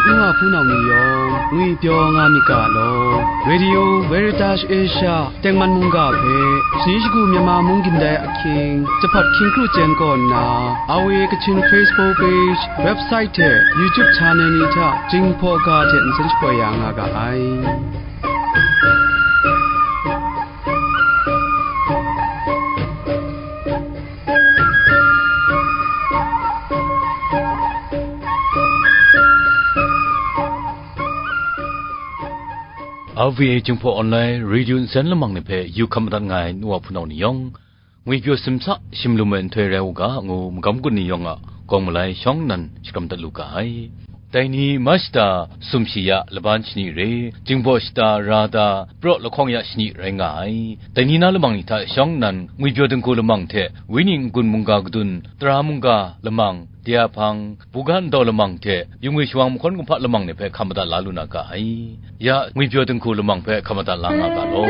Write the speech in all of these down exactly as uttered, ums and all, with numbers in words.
Nu wa hpunau ni yawng ngwipyaw nga myit ga law. Radio Veritas Asia tengman mungga hpe, shani shagu Myanmar mung gindai ahkying, jahpat hkying kru chyen kaw nna, R V A Kachin Facebook page, website hte YouTube channel ni hta Jinghpaw ga hte nsen shapoi ya nga ga ai. R V A Jinghpaw Online Radio nsen lamang ni hpe yu hkam madat nga ai nu wa hpunau ni yawng, ngwipyaw simsa shimlum ai nhtoi rai u ga, ngu magam gun ni yawng a gawng malai shawng nnan shakram dat lu ga ai. Dai ni ma shata sumshi ya laban shani re, jingbaw shata ra da, praw lahkawng ya shani rai nga ai. Dai ni na lamang ni hta shawng nnan, ngwipyaw dinghku lamang hte, wenyi n-gun mungga kadun, tara mungga lamang, de a hpang, buga ndau lamang hte, yungwi shawang mahkawn kumhpa lamang ni hpe hkam madat la lu na ga ai. Ya, ngwipyaw dinghku lamang hpe hkam madat la nga ga law.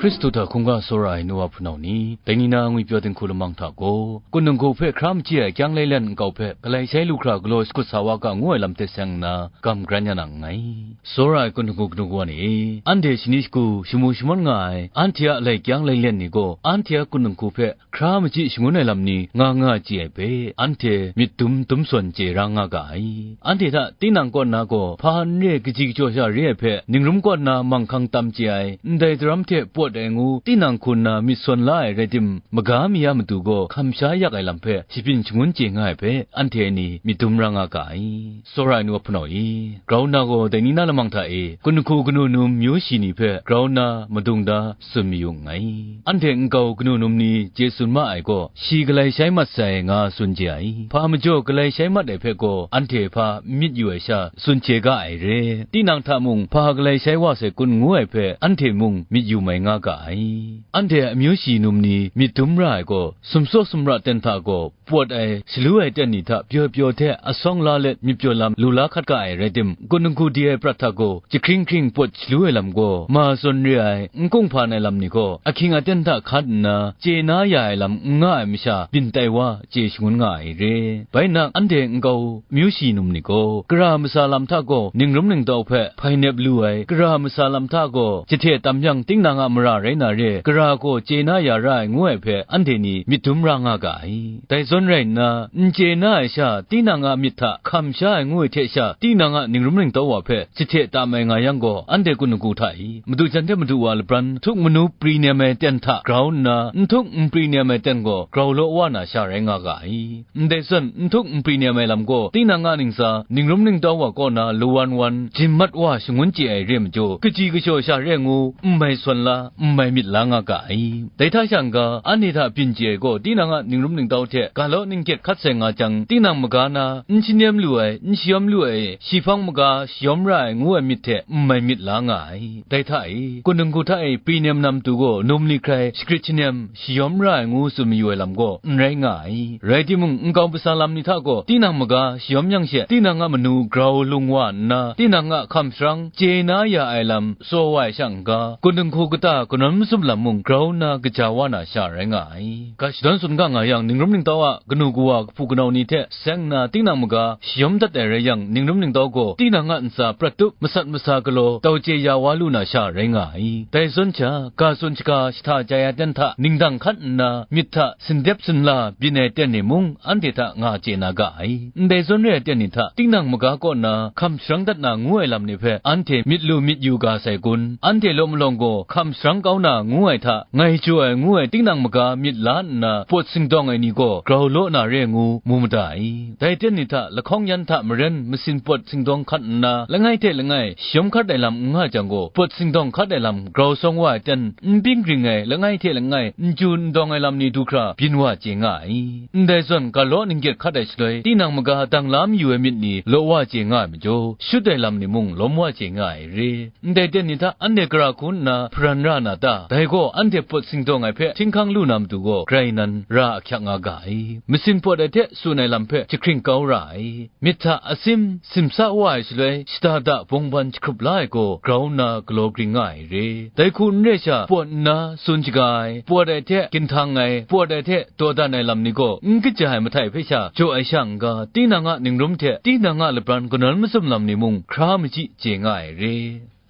Hkristu hta hkungga tsawra ai nu wa hpunau ni, dai ni na ngwipyaw dinghku lamang hta gaw, kun dinghku hpe hkra machyi ai kyang lailen nkau hpe galai shai lu hkra galaw shakut sa wa ga ngu ai lam hte seng nna, gam garan ya na nngai. Tsawra ai kun dinghku kanu kawa ni e, anhte shani shagu shamu shangun nga ai, anhte a lai kyang lailen ni gaw, anhte a kun dinghku hpe hkra machyi shangun ai lam ni nga nga chye ai hpe, anhte myit dum dum sawn chye ra nga ga ai. Anhte hta tinang kaw na gaw, hpa n re kaji kachyaw sha re ai hpe, ningrum kaw na manghkang tam chye ai, ndai daram hte pawt ai ngu, tinang hku nna myit sawn la ai rai tim, maga mi a matu gaw hkam sha yak ai lam hpe, shabyin shangun chye nga ai hpe, anhte ni myit dum ra nga ga ai. Tsawra ai nu a hpunau e, grau nna gaw dai ni na lamang hta e, kun hku kanu num myu shi ni hpe grau nna madung da tsun mayu nngai. Anhte nkau kanu num ni chye tsun ma ai gaw, shi galai shai mat sai nga tsun chye ai. Hpa majaw galai shai mat ai hpe gaw, anhte hpa n myit yu ai sha tsun chye ga ai re. Tinang hta mung hpa galai shai wa sai kun ngu ai hpe, anhte mung myit yu mai nga ga ai. Anhte amyu shi num ni myit dum ra ai gaw, sumsaw sumra ten hta gaw, pawt ai, shalu ai ten ni hta pyaw pyaw hte asawng la let myit pyaw lam lu la hkat ga ai rai tim, kun dinghku di ai prat hta gaw, jahkring hkring pawt shalu ai lam gaw, ma zawn re ai, n kunghpan ai lam ni gaw, ahkying aten hta hkan nna, chye na ya ai lam n nga ai masha byin tai wa, chye shangun nga ai re. Bai nna, anhte nkau myu shi num ni gaw, gara masa lam hta gaw, ningrum ningtau hpe hpai nep lu ai, gara masa lam hta gaw, jahte tam yang, tinang a mara rai na re, gara gaw chye na ya ra ai, ngu ai hpe, anhte ni myit dum ra nga ga ai. Dai zawn rai nna, n chye na ai sha, tinang a myit hta hkam sha ai ngu ai hte sha, tinang a ningrum ningtau wa hpe jahte tam ai nga yang gaw, anhte kun hku hta i, madu jan hte madu wa lapran, htuk manu pri nem ai ten hta grau nna, n htuk n pri nem ai ten gaw grau law wa na sha rai nga ga ai. Ndai zawn, n htuk n pri nem ai lam gaw, tinang a ntsa, ningrum ningtau wa kaw na lawan wan, jin mat wa shangun chye ai re majaw, kaji kashaw sha re ngu, n mai sawn la, n mai myit la nga ga ai. Dai hta sha n ga, anhte hta byin chye ai gaw, tinang a ningrum ningtau hte ga law ninggyet hkat sai nga jang, tinang maga na, n shanem lu ai, n shayawm lu ai, shi hpang maga shayawm ra ai ngu ai myit hte n mai myit la nga ai. Dai hta e, kun dinghku hta e pri nem na matu gaw, num li hkrai shagrit shanem, shayawm ra ai ngu tsun mayu ai lam gaw n rai nga ai. Rai timung, nkau masa lam ni hta gaw, tinang maga shayawm yang she, tinang a manu grau lung wa nna, tinang a hkam sharang chye na ya ai lam tsaw wa ai sha n ga, kun dinghku kata kanawn mazum lam mung grau nna kaja wa na sha rai nga ai. Ga shadawn tsun ga nga yang, ningrum ningtau a kanu kawa, kahpu kanau ni hte seng nna, tinang maga shayawm dat ai rai yang, ningrum ningtau gaw tinang a ntsa prat tup, masat masa galaw, tau chye ya wa lu na sha rai nga ai. Dai zawn sha, ga tsun shaga shata chya ya ten hta ningdang hkat nna, myit hta sindep sinla byin ai ten e mung, anhte hta nga chye na ga ai. Ndai zawn re ai ten ni hta, tinang maga kaw na hkam sharang dat na ngu ai lam ni hpe, anhte myit lu myit yu ga sai kun? Anhte law malawng gaw hkam sharang kau na ngu ai hta, ngai jaw ai ngu ai tinang maga myit la nna, pawt singdawng ai ni gaw grau law na re ngu mu mada ai. Dai ten ni hta, lahkawng yan hta maren masin pawt singdawng hkat nna, langai hte langai shayawm hkat ai lam n nga jang gaw, pawt singdawng hkat ai lam grau sawng wa ai ten, n byin ring ai, langai hte langai n chyu n dawng ai lam ni du hkra byin wa chye nga ai. Ndai zawn, ga law ninggyet hkat ai shaloi, tinang maga dang la mayu ai myit ni law wa chye nga ai majaw, shut ai lam ni mung lawm wa chye nga ai re. Ndai ten ni hta anhte gara hku nna hparan ra na ta? Dai gaw anhte pawt singdawng ai hpe htinghkang lu na matu gaw, grai nan ra ahkyak nga ga ai. Masin pawt ai hte tsun ai lam hpe jahkring kau ra ai. Myit hta asim simsa wa ai shaloi, shada da bawngban jahkrup la ai gaw grau nna galaw gring nga ai re. Dai hku n re sha, pawt nna tsun shaga ai, pawt ai hte ginhtang ai, pawt ai hte dawdan ai lam ni gaw n kaja ai mahtai hpe sha jaw ai sha n-ga, tinang a ningrum hte tinang a labran kanawn mazum lam ni mung hkra machyi chye nga ai re.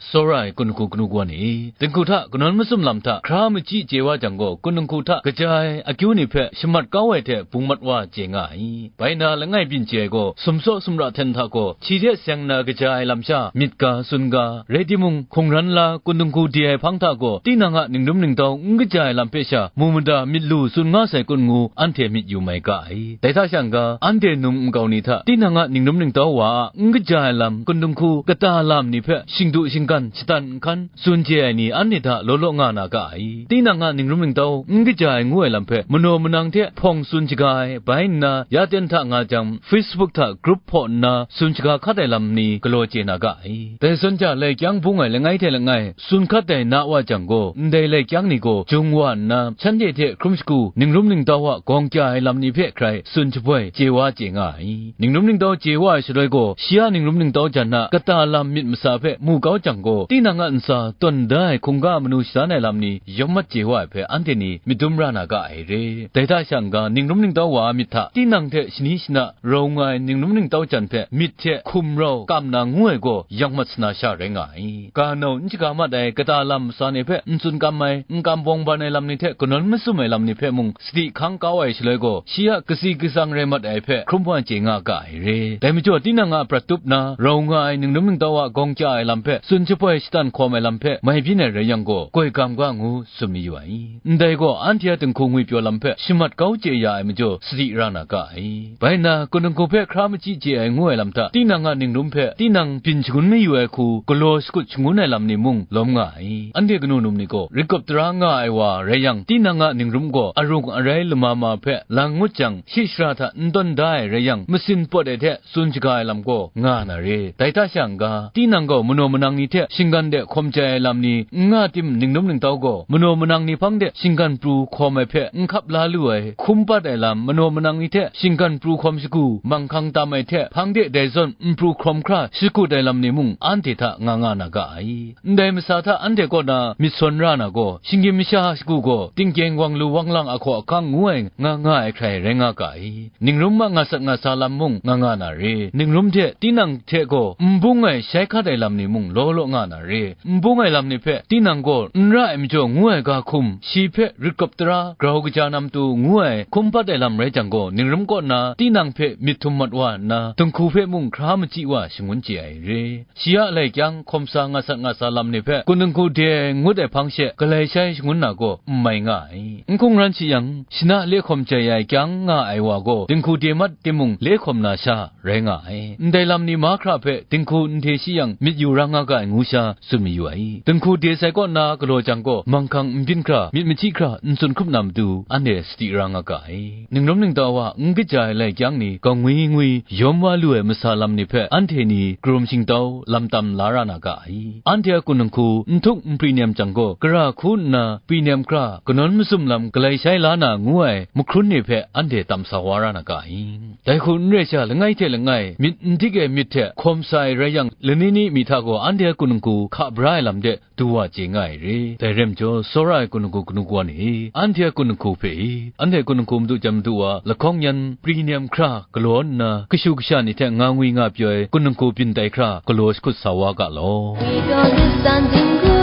Tsawra ai kun hku kanu kawan e, dinghku hta kanawn mazum lam hta hkra machyi chye wa jang gaw, kun dinghku hta kaja ai akyu ni hpe shamat kau ai hte bungmat wa chye nga ai. Bai na langai byin chye ai gaw, sumsaw sumra hten hta gaw, hti hte seng na kaja ai lam sha, myit ga, tsun ga, rai timung, hkungran la, kun dinghku de ai hpang hta gaw, tinang a ningrum ningtau n kaja ai lam hpe sha, mu mada myit lu tsun nga sai kun ngu, anhte myit yu mai ga ai. Dai hta sha n-ga, anhte num nkau ni hta, tinang a ningrum ningtau wa a n kaja ai lam, kun dinghku kata lam ni hpe shingdu shinggan, shatan nhkan, tsun chye ai ni anhte hta law law nga na ga ai. Tinang a ningrum ningtau n kaja ai ngu ai lam hpe manaw manang hte hpawng tsun shaga ai, bai nna ya ten hta nga jang, Facebook hta grup hpaw nna tsun shaga hkat ai lam ni galaw chye na ga ai. Dai zawn ja, lai kyang bung ai langai hte langai tsun hkat ai na wa jang gaw, ndai lai kyang ni gaw jung wa nna, shanhte hte hkrum shagu, ningrum ningtau a gawng kya ai lam ni hpe hkrai tsun shaboi chye wa chye nga ai. Ningrum ningtau chye wa ai shaloi gaw, shi a ningrum ningtau jan a kata lam myit masa hpe mu kau jang gaw, tinang a ntsa tawn da ai hkungga manu shadan ai lam ni yawm mat chye wa ai hpe anhte ni myit dum ra na ga ai re. Dai hta sha n-ga, ningrum ningtau wa a myit hta, tinang hte shani shana rau nga ai ningrum ningtau jan hpe myit hte hkum rau kam na ngu ai gaw, yang mat sana sha rai nga ai. Ga nau n shaga mat ai kata lam masa ni hpe n tsun kam ai, n kam bawng ban ai lam ni hte kanawn mazum ai lam ni hpe mung sadi hkang kau ai shaloi gaw, shi a katsi katsang rai mat ai hpe hkrum wa chye nga ga ai re. Dai majaw, tinang a prat tup na rau nga ai ningrum ningtau a gawng kya ai lam hpe tsun shaboi shatan hkawm ai lam hpe mai byin ai rai yang gaw, koi gam ga ngu tsun mayu ai. Ndai gaw, anhte a dinghku ngwipyaw lam hpe shamat kau chye ya ai majaw, sadi ra na ga ai. Bai nna, kun dinghku hpe hkra machyi chye ai ngu ai lam hta, tinang a ningrum hpe tinang byin shangun mayu ai hku, galaw shakut shangun ai lam ni mung lawm nga ai. Anhte kanu num ni gaw, rit kawp tara nga ai wa rai yang, tinang a ningrum gaw arung arai lama ma hpe lang ngut jang, shi shara hta n tawn da ai rai yang, masin pawt ai hte tsun shaga ai lam gaw nga na re. Dai hta sha n-ga, tinang gaw manaw manang ni hte shinggan de hkawm chye ai lam ni n nga tim, ningrum ningtau gaw manaw manang ni hpang de shinggan pru hkawm ai hpe n hkap la lu ai, hkum pat ai lam, manaw manang ni hte shinggan pru hkawm shagu, manghkang tam ai hte hpang de dai zawn n pru hkawm hkra shakut ai lam ni mung anhte hta nga nga na ga ai. Ndai masa hta anhte kaw na myit sawn ra na gaw, shinggyim masha shagu gaw, tingkyeng wang lu wang lang ahkaw ahkang ngu ai nga nga ai hkrai rai nga ga ai. Ningrum a ngat sat ngat sa lam mung nga nga na re. Ningrum hte tinang hte gaw n bung ai shai hkat ai lam ni mung law law nga na re. N bung ai lam ni hpe tinang gaw n ra ai majaw ngu ai ga hkum, shi hpe rit kawp tara, grau kaja na matu ngu ai hkum pat ai lam rai jang gaw, ningrum kaw na tinang hpe myit htum mat wa nna, dinghku hpe mung hkra machyi wa shangun chye ai re. Shi a lai kyang hkawm sa ngat sat ngat sa lam ni hpe kun dinghku de ai ngut ai hpang she galai shai shangun na gaw n mai nga ai. N hkungran shi yang, shana le hkawm jai ai kyang nga ai wa gaw, dinghku de mat timung le hkawm na sha rai nga ai. Ndai lam ni mahkra hpe dinghku n hte shi yang myit yu ra nga ga ai ngu sha tsun mayu ai. Dinghku de sai kaw na galaw jang gaw, manghkang n byin hkra, myit machyi hkra n tsun hkrup na matu, anhte sadi ra nga ga ai. Ningrum ningtau a n kaja ai lai kyang ni gaw ngwi ngwi yawm wa lu ai masa lam ni hpe anhte ni karum shingtau lam tam la ra na ga ai. Anhte a kun dinghku n htuk n pri nem jang gaw, gara hku nna pri nem hkra, kanawn mazum lam galai shai la na ngu ai mahkrun ni hpe anhte tam sa wa ra na ga ai. Dai hku n rai sha, langai hte langai myit n dik ai myit hte hkawm sa ai rai yang, lani ni mi hta gaw anhte a kun dinghku hka bra ai lam de du wa chye nga ai re. Dai rai majaw, tsawra ai kun dinghku kanu kawan e, anhte a kun dinghku hpe e, anhte kun dinghku madu jan madu wa lahkawng yan pri nem hkra galaw nna, kashu kasha ni hte nga ngwi nga pyaw ai kun dinghku byin tai hkra galaw shakut sa wa ga law. Wi gaw lit san dinghku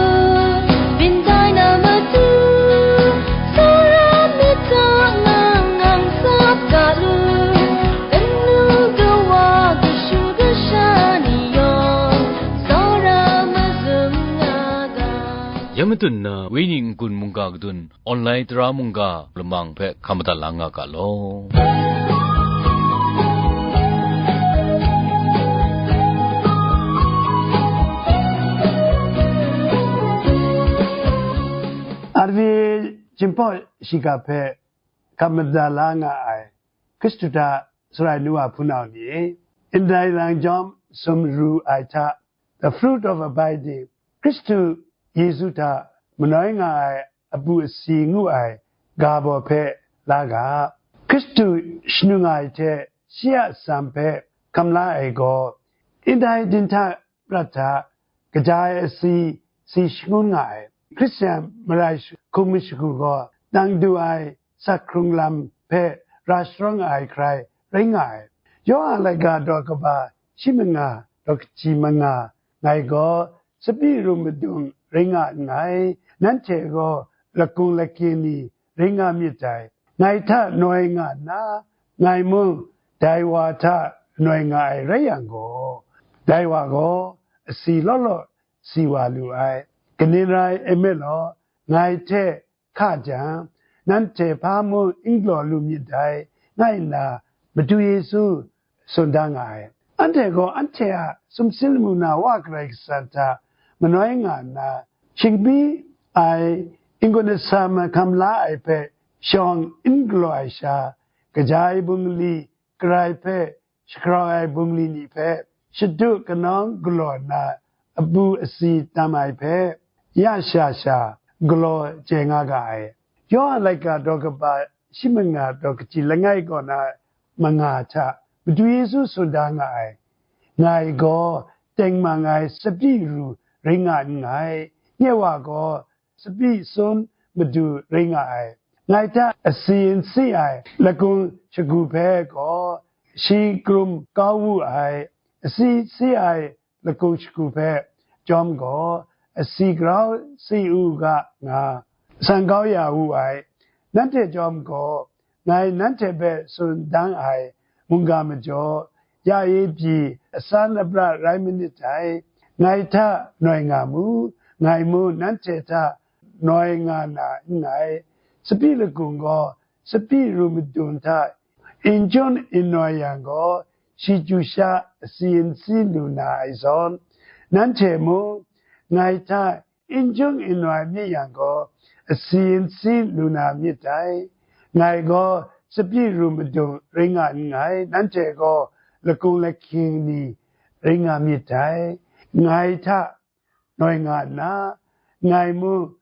byin tai na matu, tsawra myit hta ngang ngang tsap ga lu, kanu kawa kashu kasha ni yawng tsawra mazum nga ga. Yan madun na, Wenyi n-gun mungga kadun, online tara mungga lamang hpe hkam madat la nga ga law. R V A Jinghpaw Shiga hpe hkam madat la nga ai Hkristu hta sarai nu wa hpunau ni e, ndai lang jawm sumru ai hta, the fruit of abiding, Hkristu Yesu hta manoi nga ai abu asi ngu ai ga baw hpe la ga. Hkristu shanung ai hte shi a atsam hpe hkam la ai gaw, ndai dinghta prat hta kaja ai asi si shangun nga ai. Hkristu marai hkum mashagu gaw, dang du ai sak hkrung lam hpe ra sharawng ai hkrai rai nga ai. Yawhan laika daw kaba shi manga daw kaji manga, ngai gaw tsabyi ru madung rai nga nngai, nanhte gaw lakung lakying ni rai nga myit dai. Ngai hta noi nga nna, ngai mung dai wa hta noi nga ai rai yang gaw, dai wa gaw asi law law si wa lu ai. Kaning rai nme law, ngai hte hka jang, nanhte hpa mung n galaw lu myit dai, nga nna Madu Yesu tsun da nga ai. Anhte gaw anhte a sumsing lamu na Wa Karai Kasang hta manoi nga nna, shingbi ai n-gun atsam hkam la ai hpe shawng n galaw ai sha, kaja ai bungli, karai hpe shagrau ai bungli ni hpe, shadu kanawng galaw nna abu asi tam ai hpe, ya sha sha galaw chye nga ga ai. Yawhan laika daw kaba shi manga daw kaji langai kaw na manga hta Madu Yesu tsun da nga ai. Ngai gaw tengmang ai tsabyi ru rai nga nngai, nye wa gaw tsabyi sun madu rai nga ai. Ngai hta asi n si ai lakung shagu hpe gaw shi krum kau wu ai, asi si ai lakung shagu hpe chyawm gaw, asi grau si u ga nga, san kau ya wu ai. Nanhte chyawm gaw, ngai nanhte hpe tsun dang ai mungga majaw, ya e pyi asan apra rai manit dai. Ngai hta noi nga mu, ngai mung nanhte hta noi nga na nngai. Tsabyi lakung gaw tsabyi ru madun hta n chyun n noi yang gaw, shi chyu sha asi n si lu na ai zawn, nanhte mung ngai hta n chyun n noi myit yang gaw, asi n si lu na myit dai. Ngai gaw tsabyi ru madun rai nga nngai, nanhte gaw lakung lakying ni rai nga myit dai. Ngai hta noi nga nna, ngai mung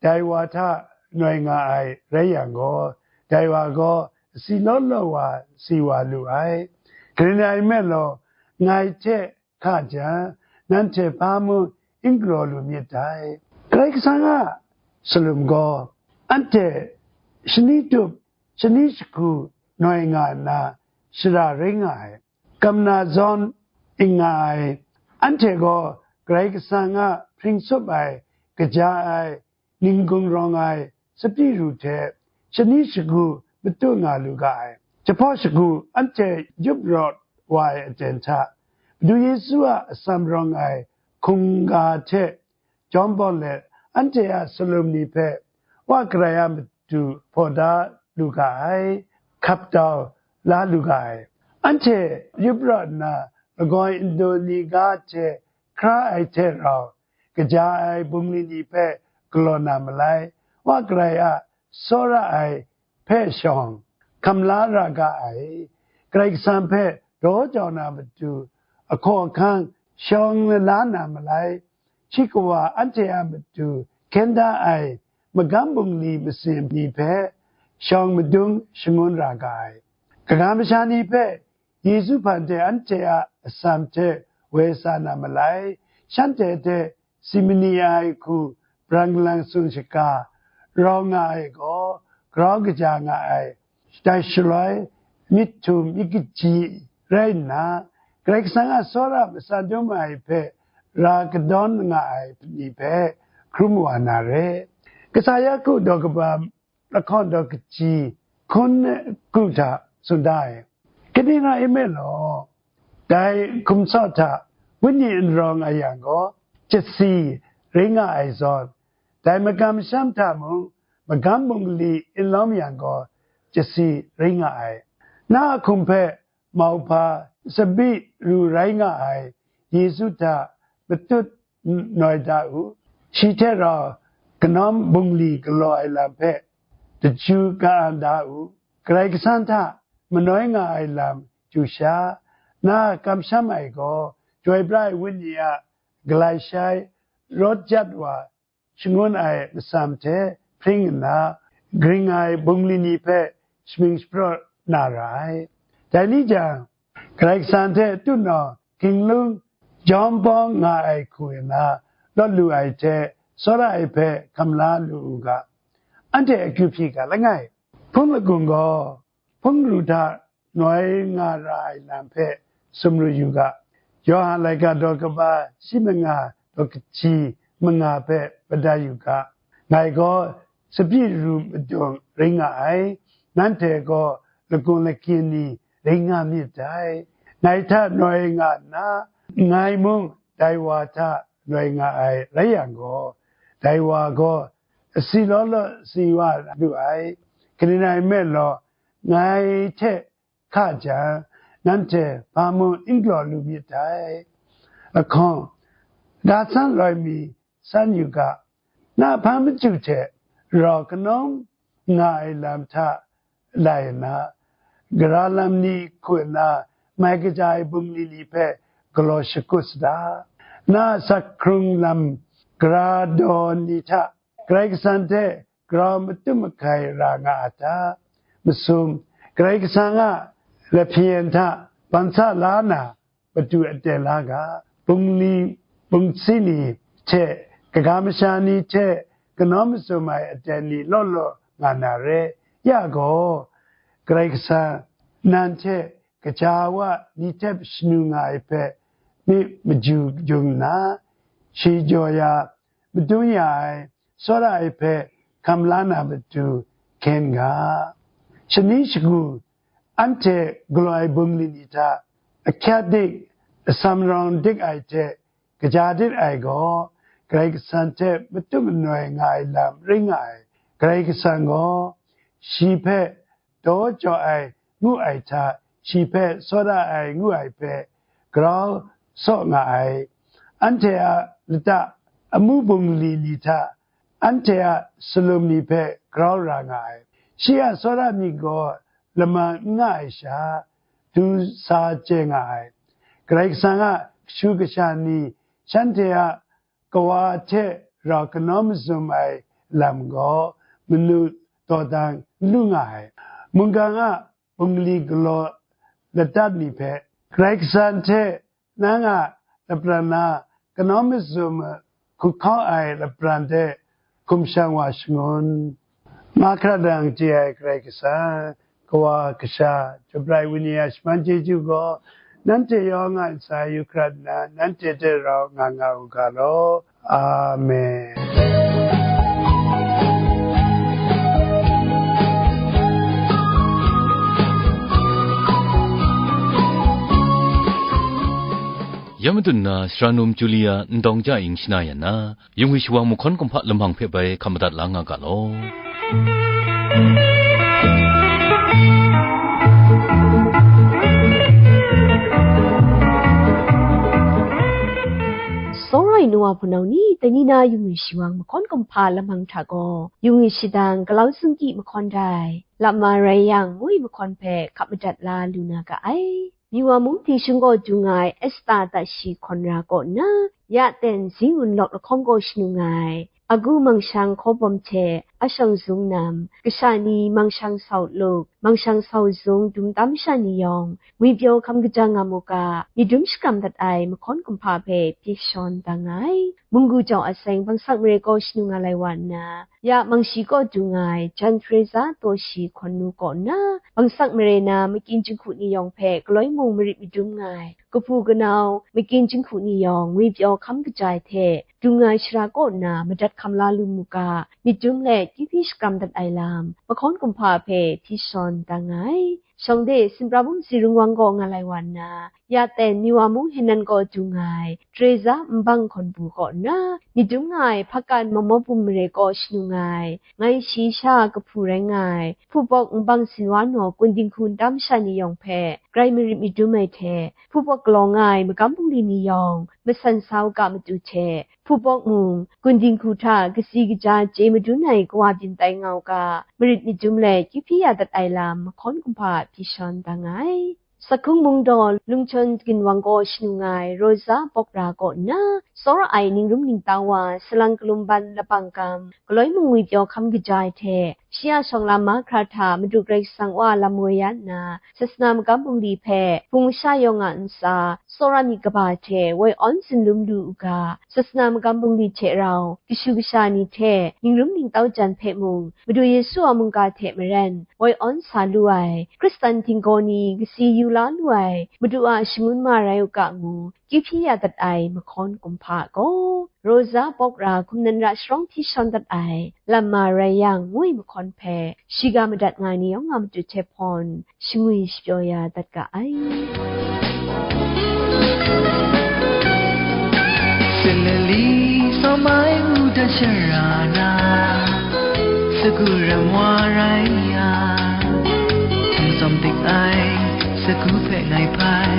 dai wa hta noi nga ai rai yang gaw, dai wa gaw asi law law wa si wa lu ai. Kaning rai nme law, ngai hte hka jang, nanhte hpa mung n galaw lu myit dai. Karai Kasang a salum gaw, anhte shani tup, shani shagu noi nga nna shara rai nga ai. Kam na zawn n nga ai. Anhte gaw Karai Kasang a hpring tsup ai, kaja ai, ninggung rawng ai tsabyi ru hte shani shagu matut nga lu ga ai. Jahpaw shagu anhte yup rawt wa ai aten hta, Madu Yesu a atsam rawng ai hkungga hte jawm bawng let, anhte a salum ni hpe Wa Karai a matu hpaw da lu ga ai, hkap tau la lu ga ai. Anhte yup rawt nna, lagawi ndun ni ga hte hkra ai hte rau, kaja ai bungli ni hpe galaw na malai, Wa Karai a tsawra ai hpe shawng hkam la ra ga ai. Karai Kasang hpe daw jau na matu, ahkaw ahkang shawng la na malai, shi kawa anhte a matu hkyen da ai magam bungli masin ni hpe shawng madung shangun ra ga ai. Kaga masha ni hpe Yesu hpang de anhte a atsam hte woi sa na malai, shanhte hte si mani ai hku brang lang tsun shaga rau nga ai gaw, grau kaja nga ai. Dai shaloi, myit htum myit kaji rai nna, Karai Kasang a tsawra matsan dum ai hpe ra kadawn nga ai ni hpe hkrum wa na re. Kasa Yaku daw kaba lahkawng daw kaji hkun kru hta tsun da ai. Kaning rai nme law, dai hkum tsawt hta wenyi n rawng a yang gaw, chyasi rai nga ai zawn, dai magam masham hta mung magam bungli n lawm yang gaw, chyasi rai nga ai. Na a hkum hpe mauhpa tsabyi ru rai nga ai Yesu hta matut noi da u. Shi hte rau kanawm bungli galaw ai lam hpe daju ka-an da u. Karai Kasang hta manoi nga ai lam chyu sha, na a kamsham ai gaw, Chyoi pra ai Wenyi a galai shai rawt jat wa shangun ai masam hte hpring nna, gring ai bungli ni hpe shamying shapraw na ra ai. Dai ni jang, Karai Kasang hte tutnawng, hkinglung, jawm bawng nga ai hku nna, lawt lu ai hte, tsawra ai hpe hkam la lu u ga, anhte akyu hpyi ga langai. Hpung lagun gaw, hpung ru hta noi nga ra ai lam hpe sumru yu ga, Yawhan laika daw kaba shi manga daw kahti manga hpe mada yu ga, ngai gaw tsabyi ru madung ring nga ai, nanhte gaw lagun lakyin ni ring nga myit dai. Ngai hta noi nga nna, ngai mung dai wa hta noi nga ai rai yang gaw, dai wa gaw asi law law si wa lu ai, kaning rai nme law, ngai hte hka jang, nanhte hpa mung n galaw lu myit dai. Lahkawng, ga san loi mi san yu ga, na hpang machyu hte rau kanawng nga ai lam hta lai nna, gara lam ni hku nna mai kaja ai bungli ni hpe galaw shakut sa da. Na asak hkrung lam gara daw ni hta Karai Kasang hte grau matum mahkai ra nga a ta? Masum, Karai Kasang a lahpyen hta ban sa la na, matu aten la ga, bungli bungsi ni hte kaga masha ni hte kanawn mazum ai aten ni law law nga na re, ya gaw, Karai Kasang nan hte kaja wa ni hte shanu nga ai hpe myit maju jung nna, shi jaw ya, madun ya ai, tsawra ai hpe hkam la na matu hkyen ga. Shani shagu anhte galaw ai bungli ni hta ahkyak dik, asamrawng dik ai hte kaja dit ai gaw, Karai Kasang hte matut manoi nga ai lam ring nga ai. Karai Kasang gaw shi hpe daw jaw ai ngu ai hta, shi hpe tsawra ai ngu ai hpe grau saw nga ai. Anhte a lata amu bungli ni hta, anhte a salum ni hpe grau ra nga ai. Shi a tsawra myit gaw lama n nga ai sha, du sa chye nga ai. Karai Kasang a kashu kasha ni shanhte a kawa hte rau kanawn mazum ai lam gaw manu dawdan n lu nga ai. Mungkan a bungli galaw ladat ni hpe, Karai Kasang hte nang a lapran na kanawn mazum hku hkau ai lapran de hkum shang wa shangun. Mahkra dang chye ai Karai Kasang, Kawa Kasha, Chyum Brai Wenyi a shaman chyeju gaw, nanhte yawng a ntsa yu hkrat nna, nanhte hte rau nga nga u ga law. Amen. Ya madun na, Sara Num Julia Ndawng Ja Ing shana yan na, Yung ai shawang mahkawn kumhpa lamang hpe bai hkam madat la nga ga law. Sawrai nu wa hpunau ni, dai ni na yung ai shawang mahkawn kumhpa lamang hta gaw, yung ai shadang galau sungki mahkawn rai, lama rai yang, ngoi mahkawn hpe hkap madat la lu na ga ai. Miwa mung htingshung kaw du nga ai Esta ta shi hkawn ra kaw nna, ya ten zi ngun lawk lahkawng kaw shanu nga ai, agu mangshang hkaw bawm hte ashawng zung nam, kasha ni mangshang sau luk, mangshang sau zung dum tam sha ni yawng, ngwipyaw hkam kaja nga mu ga, myit dum shakram dat ai mahkawn kumhpa hpe pyi shawn da nga ai. Munggu jau a seng bangsak mare kaw shanu nga lai wa nna, ya mangshi kaw du nga ai Jan Teresa taw shi hkawn nu kaw nna, bangsak mare na makyin jinghku ni yawng hpe galoi mung marit madum nga ai, kahpu kanau makyin jinghku ni yawng ngwipyaw hkam kaja ai hte, dung nga ai shara kaw nna madat hkam la lu mu ga, myit dum let kyu hpyi shakram dat ai lam, mahkawn kumhpa hpe hpyi shawn da nga ai. Shawng de, Sinpra bum si rung wang gaw nga lai wa nna, ya ten Miwa mung Henan kaw du nga ai, Teresa nbang hkawn bu kaw nna, myit dum nga ai Hpakan Mawmaw bum mare kaw shanu nga ai, ngai shi sha kahpu rai nga ai, hpupawk nbang sinwa naw kun dinghku nta masha ni yawng hpe, grai marit myit dum ai hte, hpupawk galaw nga ai magam bungli ni yawng, masan sa u ga matu hte, hpupawk mung, kun dinghku hta kasi kaja chye madun ai kawa byin tai nga u ga, marit myit dum let kyu hpyi ya dat ai lam, mahkawn kumhpa hpyi shawn da nga ai. Sakhung Mungdaw Lungchawn Ginwang gaw shanung ai Rosa Pawkra kaw nna tsawra ai ningrum ningtau wa salang kalum ban labang gam, galoi mungwi pyaw hkam kaja ai hte, shi a shawng lam mahkra hta Madu Karai Kasang Wa a lam woi ya nna, sasana magam bungli hpe hpung masha yawng a ntsa, tsawra myit kaba hte woi awn tsun lum lu u ga, sasana magam bungli hte rau kashu kasha ni hte ningrum ningtau jan hpe mung, Madu Yesu a mungga hte maren woi awn sa lu ai Hkristan tinggaw ni kasi yu la lu ai Madu a shangun ma rai u ga ngu, kyu hpyi ya dat ai mahkawn kumhpa gaw, Rosa Pawkra hkum nan ra sharawng hti shawn dat ai lam ma rai yang, ngu ai mahkawn hpe shiga madat nga ai ni yawng a matu hte hpawn shangwi shapyaw ya dat ga ai. Sinali sawm ai ngu dat shara na, sagu ram wa rai ya, hpung tsawm dik ai sagu hpe ngai hpai,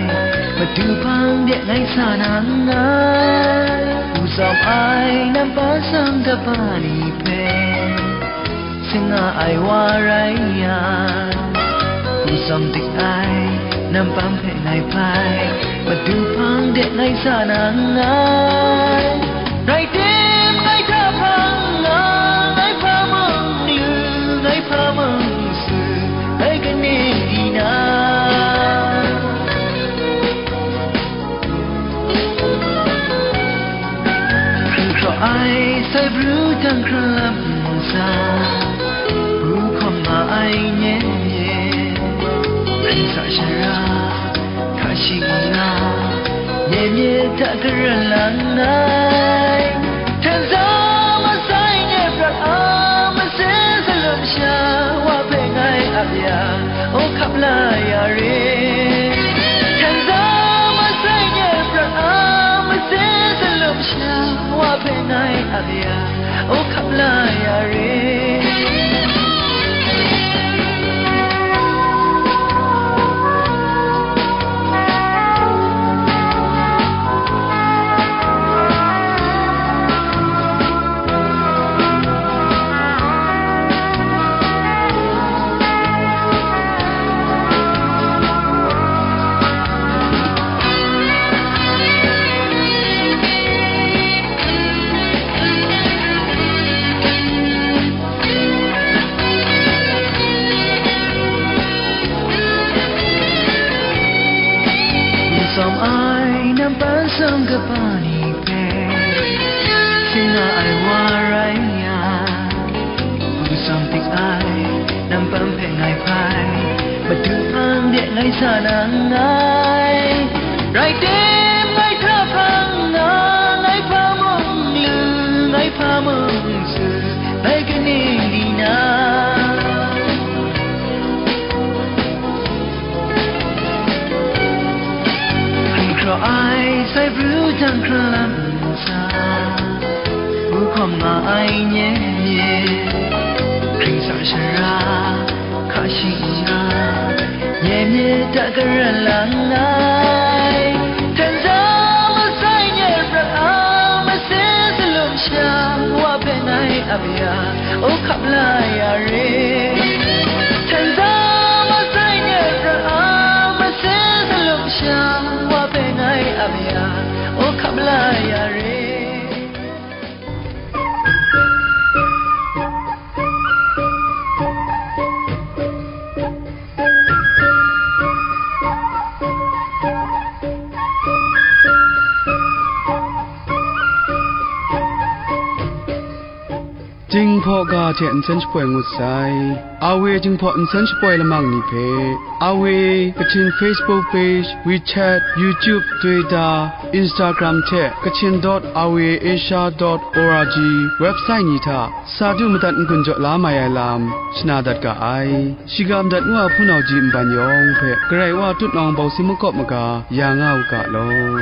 madu hpang de ngai sa na nngai. Hpung tsawm ai nampa sam kaba ni hpe, sing nga ai wa rai yang, hpung tsawm dik ai nampa hpe ngai hpai, madu hpang de ngai sa na nngai. Rai tim, ngai hta hpang nga, ngai hpa mung lu, ngai hpa mung su, ngai kaning di na? Hkrung hkraw ai sai bru jang hkrang lam ntsa, bu hkawm nga ai nye mye, hpring sa shara hka shing nga, nye mye hta karan lang ai. Hten za masai nye prat a, mase salum sha wa hpe ngai ap ya, o hkap la ya re. Hten za masai nye prat a, mase salum sha wa hpe ngai ap ya, o hkap la ya re. N tsawm ai nampan sawm kaba ni hpe, sing nga ai wa rai yang, hpung tsawm dik ai nampan hpe ngai hpai, madu hpang de ngai sa na nngai. Rai tim, ngai hta hpang nga, ngai hpa mung lu, ngai hpa mung su, ngai kaning di na? Hkrung hkraw ai sai pru jang hkrang lam ntsa, bu hkawm nga ai nye mye, hpring sa shara hka shing nga, nye mye hta karan lang ai. Hten za masai nye prat a, mase salum sha wa hpe ngai ap ya, o hkap la ya re. Hten za masai nye prat a, mase salum sha wa hpe ngai ap ya, o hkap la ya re. Jinghpaw ga hte nsen shapoi ngut sai. Awe Jinghpaw nsen shapoi lamang ni hpe, Awe Kachin Facebook page, WeChat, YouTube, Twitter, Instagram hte Kachin dot awe asia dot org website ni hta sa du madat n-gun jaw la mai ai lam shana dat ga ai. Shiga madat ngu a hpunau ji nban yawng hpe Karai Wa tutnawng bawsing makawp maga ya nga u ga law.